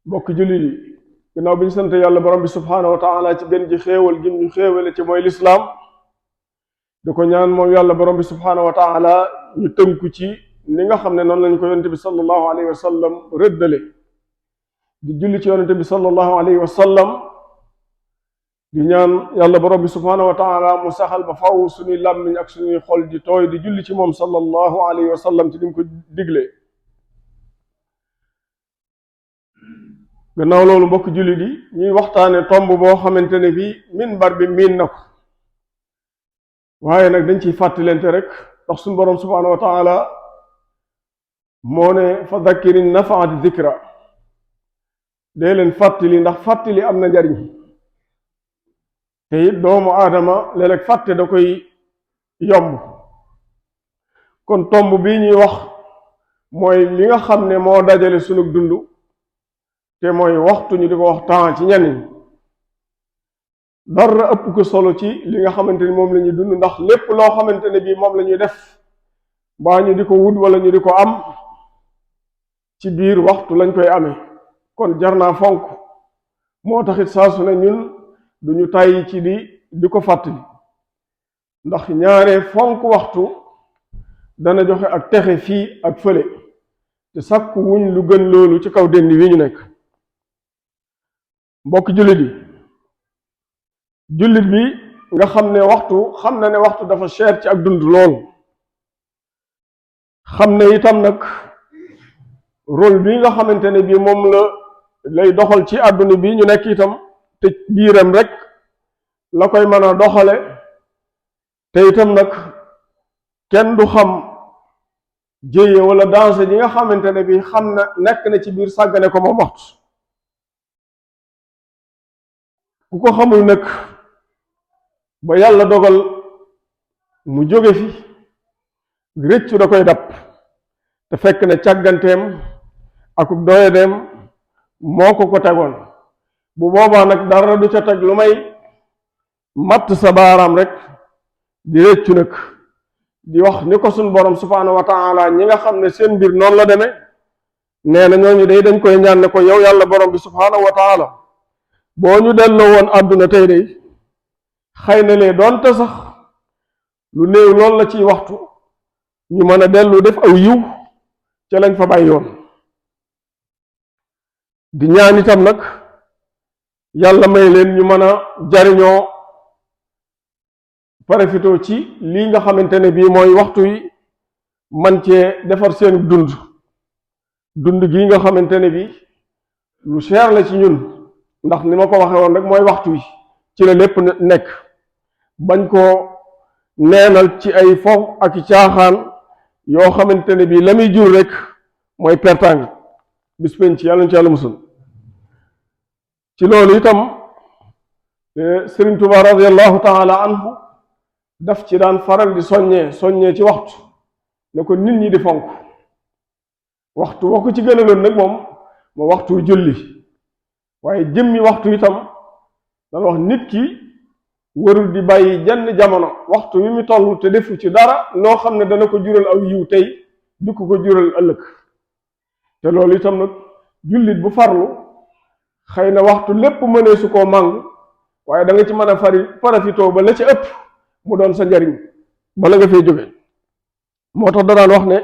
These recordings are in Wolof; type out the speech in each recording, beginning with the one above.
bokk jullit yi ginnaaw bi ñu sant yàlla borom bi subhaanahu wa taala ci gën ji xéewal gim ñu xéewale ci mooy lislaam di ko ñaan moom yàlla borom bi subhaanahu wa taala ñu tënku ci ni nga xam ne noonu lañu ko yonente bi sallallahu alayhi wa sallam rëddale di julli ci yonente bi sallallahu alayhi wa sallam di ñaan yàlla borom bi subhaanahu wa taala mu saxal ba faw suñuy làmmiñ ak suñuy xol di tooy di julli ci moom sallallahu alayhi wa sallam ci ni mu ko diglee. gannaaw loolu mbokk jullit yi ñuy waxtaane tomb boo xamante ne bii minbar bi miin na ko waaye nag dañ ciy fàttalente rek ndax suñu borom subhaanahu wa taala moo ne fa dakkirin nafaati dikra dee leen fàttali ndax fàttali am na njariñ te it doomu aadama léeg-léeg fàtte da koy yomb kon tomb bii ñuy wax mooy li nga xam ne moo dajale sunu dund te mooy waxtu ñu di ko wax temps ci ñenn ñi dara ëpp ko solo ci li nga xamante ni moom la ñuy dund ndax lépp loo xamante ne bii moom la ñuy def baa ñu di ko wut wala ñu di ko am ci biir waxtu lañ koy amee kon jar naa fonk moo taxit saa su ne ñun duñu tàyyi ci di ko fàttali ndax ñaare fonk waxtu dana joxe ak texe fii ak fële te sàkku wuñ lu gën loolu ci kaw dendi wi ñu nekk. mbokk jullit yi jullit bi nga xam ne waxtu dafa cher ci ak dund lool xam ne itam nag rôle bi nga xamante ne bii moom lay doxal ci àdduna bi ñu nekk itam te biiram rek la koy mën a doxale te itam nag kenn du xam jéye wala danger yi nga xamante ne bii xam na nekk na ci biir sàggane ko moom waxtu ku ko xamul nag ba yàlla dogal mu jóge fi rëccu da koy dab te fekk ne càgganteem akub doyadeem moo ko tegoon bu boobaa nag dara du ca teg lu may matt sa baaraam rek di rëccu nag di wax ni ko suñ borom subhaanahu wa taala ñi nga xam ne seen mbir noonu la demee nee na ñooñu day dañ koy ñaan ne ko yow yàlla borom bi subhaanahu wa taala boo ñu delloo woon àdduna tey day xëy na lee doonte sax lu néew loolu la ciy waxtu ñu mën a dellu def aw yiw ca lañ fa bàyyi yoon di ñaan itam nag yàlla may leen ñu mën a jariñoo profitoo ci lii nga xamante ne bii mooy waxtu yi man cee defar seen dund gi nga xamante ne bii lu cher la ci ñun ndax ni ma ko waxee woon rek mooy waxtu yi ci la lépp nekk bañ koo neenal ci ay fo ak i caaxaan yoo xamante ne bii la muy jur rek mooy pertang bis penc ci yàlla ñu ci yàlla musul ci loolu itam Sëriñ Tuubaa radiyallahu taala anhu daf ci daan faral di soññee ci waxtu ne ko nit ñi di fonk waxtu woo ko ci gënaloon nag moom waxtu julli waaye jëmmi waxtu itam dana wax nit ki warul di bàyyi jenn jamono waxtu wi mu toll te defu ci dara loo xam ne dana ko jural aw yiw tey du ko jural ëllëg te loolu itam nag jullit bu farlu xëy na waxtu lépp mënee su koo màng waaye da nga ci mën a parafitoo ba la ci ëpp mu doon sa njariñ bala nga fee jóge moo tax danaan wax ne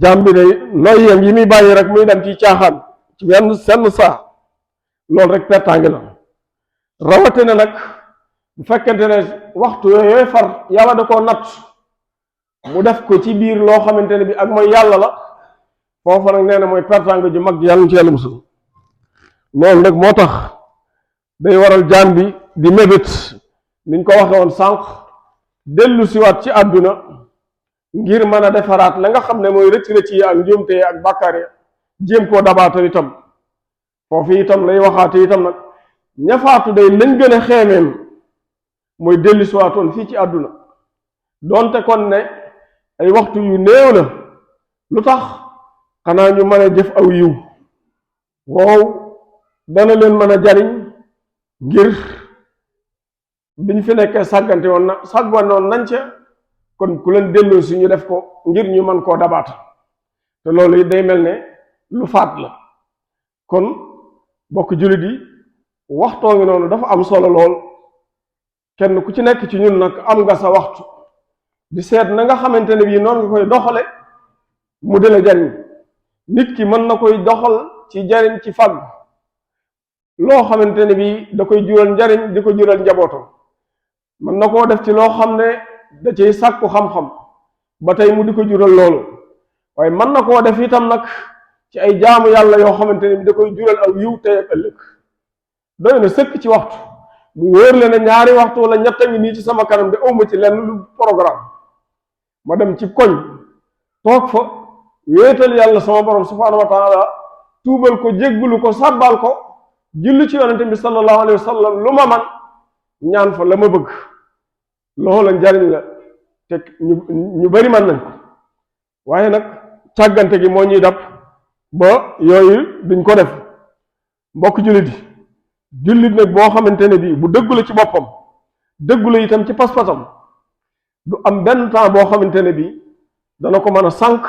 jaam bi day noyyam yi muy bàyyi rek muy dem ci caaxaan ci senn saa loolu rek pertaange la rawatina nag bu fekkente ne waxtu yooyu far yàlla da koo natt mu def ko ci biir loo xamante ne bi ak mooy yàlla la foofu nag nee na mooy pertaange ju mag ji yàlla ci yàlla musul loolu nag moo tax day waral jaam bi di mébét niñ ko waxe woon sànq dellu siwaat ci àdduna ngir mën a defaraat la nga xam ne mooy rëcc yi ak njuumte yi ak bàkkaar yi jéem koo dabaatal itam foofu itam lay waxaate itam nag ñafaatu day lañ gën a xeemeem mooy dellu siwaatoon fii ci àdduna doonte kon ne ay waxtu yu néew la lu tax xanaa ñu mën a jëf aw yiw wow dana leen mën a jariñ ngir biñ fi nekkee sàgganoon nañ ca kon ku leen delloo si ñu def ko ngir ñu mën koo dabaata te loolu it day mel ne lu faat la kon bokk jullit yi waxtoo ngi noonu dafa am solo lool. kenn ku ci nekk ci ñun nag am nga sa waxtu di seet na nga xamante ne bii noonu nga koy doxale mu di la jariñ. nit ki mën na koy doxal ci jariñ ci fàgg loo xamante ne bii da koy jural njariñ di ko jural njabootam. mën na koo def ci loo xam ne da cay sàkku xam-xam ba tey mu di ko jural loolu, waaye mën na koo def itam nag ci ay jaamu yàlla yoo xamante ne bii da koy jural aw yiw tey ak ëllëg. doy na sëkk ci waxtu mu wóor le ne ñaari waxtu wala ñett a ngi nii ci sama kanam de awma ci lenn lu programme ma dem ci koñ toog fa wéetal yàlla sama borom subhaanahu wa taala, tuubal ko, jéggulu ko, sàbbal ko, julli ci yonente bi sallallahu alayhi wa sallam, lu ma man ñaan fa la ma bëgg. loolu njariñ la te ñu bari man nañ ko, waaye nag càggante gi moo ñuy dab ba yooyu duñ ko def. mbokk jullit yi, jullit nag boo xamante ne bii bu dëggu la ci boppam, dëggu la itam ci pas-pasam, du am benn temps boo xamante ne bii dana ko mën a sànq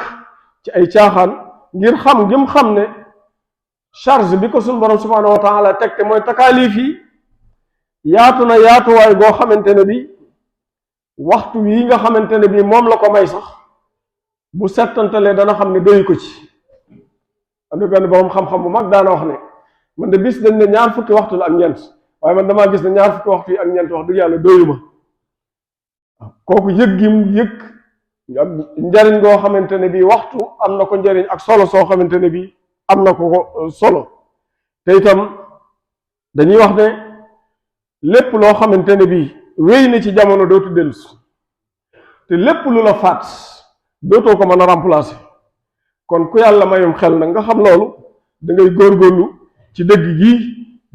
ci ay caaxaan ngir xam ngim xam ne charge bi ko suñu borom subhaanahu wa taala teg te mooy takaalif yi yaatu na yaatuwaay goo xamante ne bii waxtu yi nga xamante ne bii moom la ko may sax bu settantalee dana xam ne doyu ko ci. am na benn borom xam-xam bu mag daana wax ne man de bis dañ ne ñaar fukki waxtu la ak ñeent, waaye man damaa gis ne ñaar fukki waxtu yi ak ñeent wax dëgg yàlla doyu ma. kooku yëg gi mu yëg njariñ goo xamante ne bii waxtu am na ko njariñ ak solo soo xamante ne bii am na ko solo. te itam dañuy wax ne lépp loo xamante ne bii wéy na ci jamono dootu dellusi, te lépp lu la faat dootoo ko mën a remplacer. kon ku yàlla mayum xel nag nga xam loolu, da ngay góorgóorlu ci dëgg gi,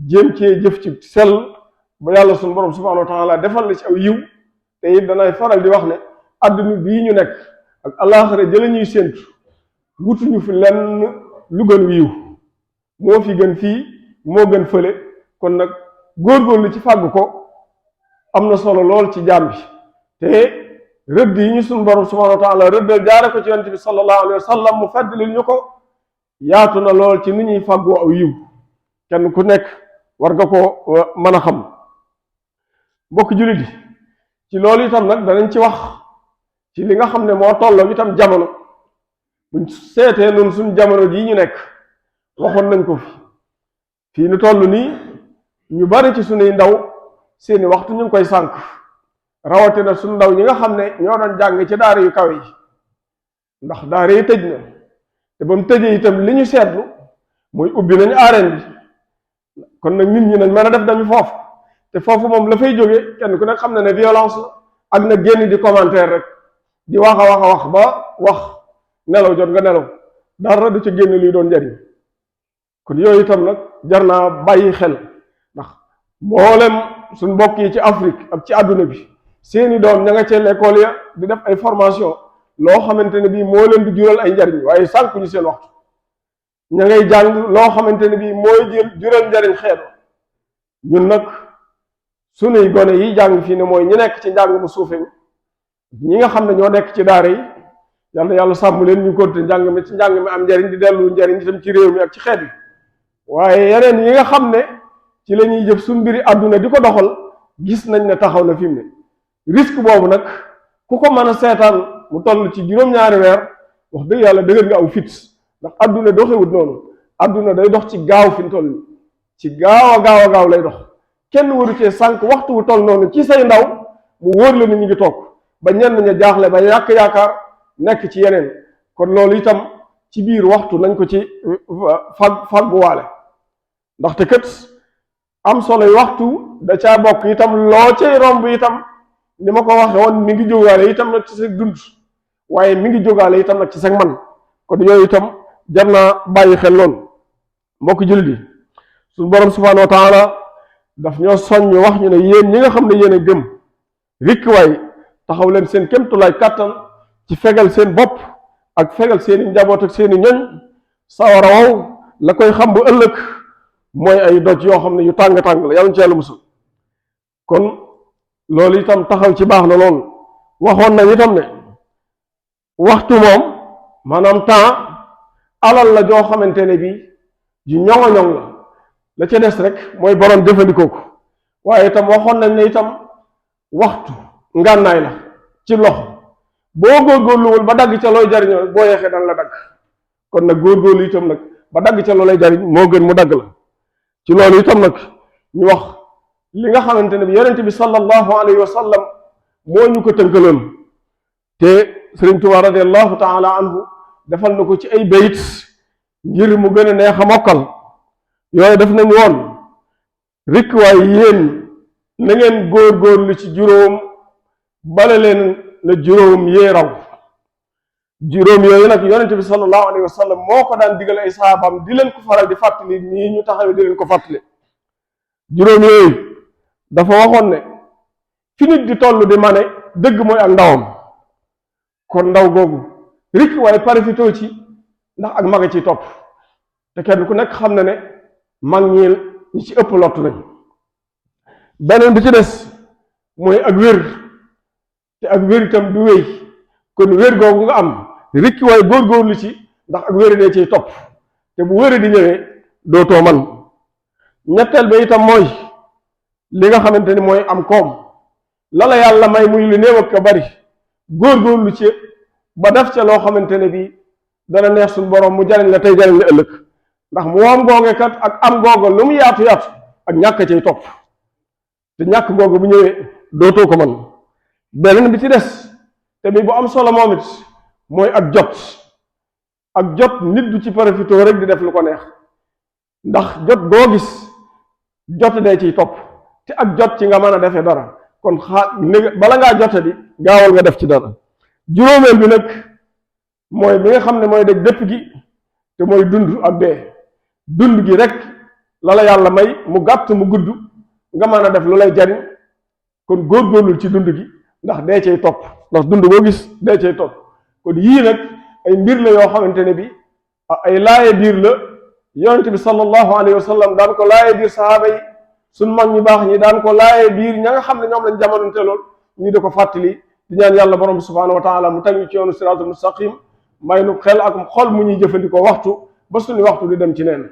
jéem cee jëf ci sell ba yàlla suñu borom subhaanahu wa taala defal la ci aw yiw. te it danay faral di wax ne àdduna bii ñu nekk ak alaaxira jëla ñuy séentu wutuñu fi lenn lu gën wiiw, moo fi gën fii moo gën fële. kon nag góorgóorlu ci fàgg ko am na solo lool ci jaam bi. te rëdd yi ñu suñu borom subhaanahu wa taala rëddal jaare ko ci yonent bi sallallahu alayhi wa sallam mu feddlil ñu ko, yaatu na lool ci ni ñuy fàggoo aw yiw. kenn ku nekk war nga ko mën a xam. mbokk jullit yi, ci loolu itam nag danañ ci wax ci li nga xam ne moo tolloo itam jamono. buñ seetee noonu suñ jamono jii ñu nekk, waxoon nañ ko fii nu toll nii ñu bari ci suñuy ndaw seeni waxtu ñu ngi koy sànq, rawatina suñ ndaw ñi nga xam ne ñoo doon jàng ci daara yu kawe yi. ndax daara yi tëj na, te ba mu tëjee itam li ñu seetlu mooy ubbi nañu arène bi. kon nag nit ñi nañ mën a def dañu foofu, te foofu moom la fay jógee kenn ku nekk xam na ne violence la ak na génn di commentaire rek, di wax a wax ba wax nelaw jot nga nelaw, dara du ci génn luy doon njariñ. kon yooyu itam nag jar naa bàyyi xel, ndax mboolem suñ mbokk yi ci Afrique ak ci àdduna bi seeni doom ña nga ca l'école ya di def ay formation loo xamante ne bii moo leen di jural ay njariñ, waaye sànq ñu seen waxtu. ña ngay jàng loo xamante ne bii mooy jural njariñ xeetu. ñun nag sunuy gone yi jàng fii ne mooy ñi nekk ci njàng mu suufe ñi nga xam ne ñoo nekk ci daara yi, yàlla sàmm leen ñu continuer njàng mi ci njàng mi am njariñ di dellu njariñ itam ci réew mi ak ci xeet bi. waaye yeneen yi nga xam ne ci la ñuy jëf suñ mbiri àdduna di ko doxal, gis nañ ne taxaw na fi mu ne. risque boobu nag ku ko mën a seetaan mu toll ci juróom-ñaari weer, wax dëgg yàlla dëgër nga aw fit. ndax àdduna doxewut noonu, àdduna day dox ci gaaw fi mu toll nii, ci gaaw a gaaw lay dox. kenn waru cee sànq waxtu wu toll noonu ci say ndaw mu wóor la ni ñu ngi toog ba ñenn ña jaaxle ba yàq yaakaar nekk ci yeneen. kon loolu itam ci biir waxtu nañ ko ci fàgguwaale, ndaxte kët am solo waxtu da caa bokk itam. loo cay romb itam ni ma ko waxe woon mi ngi jógaale itam nag ci sa dund, waaye mi ngi jógaale itam nag ci sa man. kon yooyu itam jar naa bàyyi xel loolu. mbokk jullit yi, suñu borom subhaanahu wa taala daf ñoo soññ wax ñu ne yéen ñi nga xam ne yéen a gëm, rikk waay taxaw leen seen kémtulaay kàttan ci fegal seen bopp ak fegal seeni njaboot ak seeni ñoñ sawara wow la koy xam bu ëllëg mooy ay doj yoo xam ne yu tàng-tàng la, yàlla ci yàlla musul. kon loolu itam taxaw ci baax na loolu. waxoon nañ itam ne waxtu moom maanaam temps alal la joo xamante ne bii ju ñoŋo-ñoŋ la. la ca des rek mooy borom jëfandikoo ko waaye itam waxoon nañ ne itam waxtu ngànnaay la ci loxo boo góorgóorluwul ba dagg ca looy jariñoo boo yeexee dana la dagg kon nag góorgóorlu itam nag ba dagg ca loolay jariñ moo gën mu dagg la ci loolu itam nag ñu wax li nga xamante ne bi yonent bi sallallahu alayhi wa sallam moo ñu ko tënkaloon te Sëriñ Tuubaa radiallahu taala anhu defal na ko ci ay bayit ngir mu gën a neex a mokkal yooyu def nañu woon rikk waaye yéen na ngeen góorgóorlu ci juróom bala leen na juróom yee raw juróom yooyu nag yonente bi sallallahu alayhi wa sallam moo ko daan digal ay sahabaam di leen ko faral di fàttali nii ñu taxawee di leen ko fàttali juróom yooyu dafa waxoon ne fi nit di toll di mane dëgg mooy ak ndawam kon ndaw googu rikk waaye parafitoo ci ndax ak maga ci topp te kenn ku nekk xam na ne mag ñi ci ëpp lottu nañ beneen bi ci des mooy ak wér te ak wér itam du wéy kon wér googu nga am rikki waaye góorgóorlu ci ndax ak wér dee ciy topp te bu wér di ñëwee dootoo man ñetteel ba itam mooy li nga xamante ni mooy am koom la yàlla may muy lu néew ak ka bari góorgóorlu ci ba def ca loo xamante ne bii dana neex suñu borom mu jariñ la tey jariñ la ëllëg ndax mu am googe kat ak am googa lu mu yaatu yaatu ak ñàkk cay topp te ñàkk googa bu ñëwee dootoo ko man beneen bi ci des te mi bu am solo moom it mooy ak jot nit du ci profité rek di def lu ko neex ndax jot goo gis jot dee ciy topp te ak jot ci nga mën a defee dara kon bala ngaa jote di gaawal nga def ci dara juróomeel bi nag mooy bi nga xam ne mooy dëgg dëpp gi te mooy dund ak dee dund gi rek la yàlla may mu gàtt mu gudd nga mën a def lu lay jariñ kon góorgóorlul ci dund gi ndax dee cay topp ndax dund boo gis dee cay topp kon yii nag ay mbir la yoo xamante ne bi ay laaye biir la yonente bi sallallahu alayhi wa sallam daan ko laaye biir sahaaba yi suñ mag ñi baax ñi daan ko laaye biir ña nga xam ne ñoom lañ jamononte lool ñu di ko fàttali di ñaan yàlla borom bi subhanahu wa taala mu teg ñu ci yoonu siraatul mustaqim may nu xel ak xol mu ñuy jëfandikoo waxtu ba suñu waxtu di dem ci neen